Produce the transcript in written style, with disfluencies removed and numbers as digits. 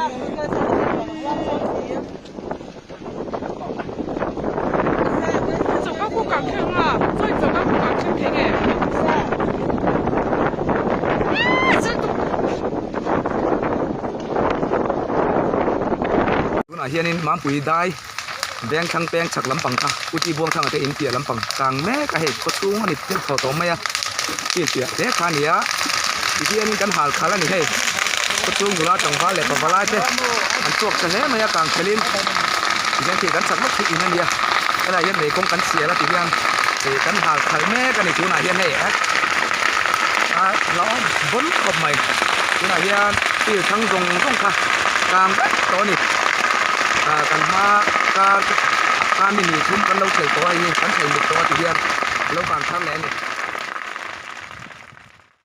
Tunah hianin Mampui dai veng thlang peng chhak lampang kha Uti buang thlang ate in piah lampang kang mek a hei khawchhung a ni deuh thaw tawh mai a field piah hle kha a ni a tihianin kan hal khalh a ni hei khawchhung nula tlangval leh pavalai te an chhuak ta hle mai a kang khelhin tihian khi kan chak vak hi in a nia helaiah hian lei kawng kan sial a tihian ih kan hal khalh mek a ni tunah hian hei a hlauhawm bawn khawp mai tunah hian field thlang zawng zawng kha kang vek tawh a ni ah kan hma kar kar ni ni thum kan lo khelh tawh a hei hi kan khelh mut tawh a tihian a lo kang thar leh a ni.